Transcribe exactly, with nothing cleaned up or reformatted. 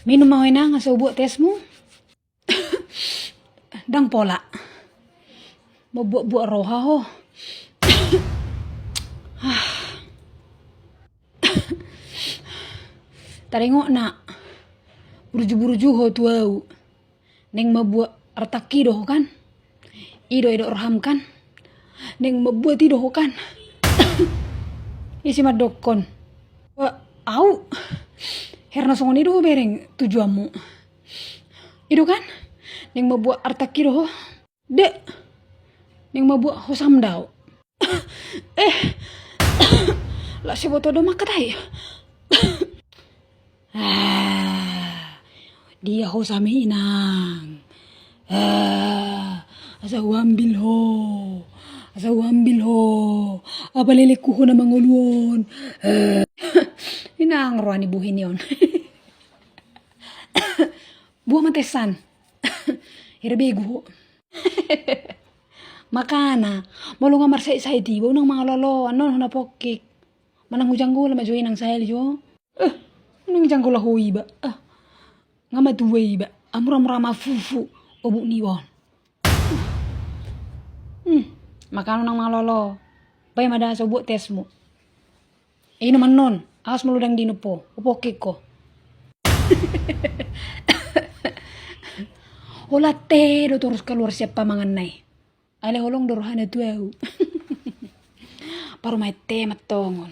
Minum ma ho inang asa hubuat tesmu. Ndang pola. Mambuat-buat roha ho. Taringot na. Burju-burju ho tu au. Naeng mambuat artangki do ho kan? I do didok roham kan? Naeng mambuat i do ho kan? Ise mandokkon? Au. Herna songon i do ho bereng tujuanmu. I do kan? Naeng mambuat artangki do ho. Dek. Naeng mambuat hosam do au. Eh. Las siboto do mangkatai. Ah, dia hosam i inang. Ah, asa huambil ho. Asa huambil ho. Apa lelengku ho na mangolu on. Ah. Inang roha ni buhi ni on. Buat ma tesan. Hira begu ho. Makana, molo nga marsahit-sahit iba unang mangalolo, annon hona pokik. Manang hujanggola ma jo inang sahali jo. Eh, unang janggola ho iba. Ah, nga matua iba. Amura-mura ma fufu obuk ni iba on. Hmm, makana unang mangalolo. Baen ma da asa hubuat tesmu. Inum annon, awas molo ndang diinum ho, hupokik ho. Holan te do torus kaluar sian pamanganna i. Alai holong do rohana tu au. Parumaen te mantongon.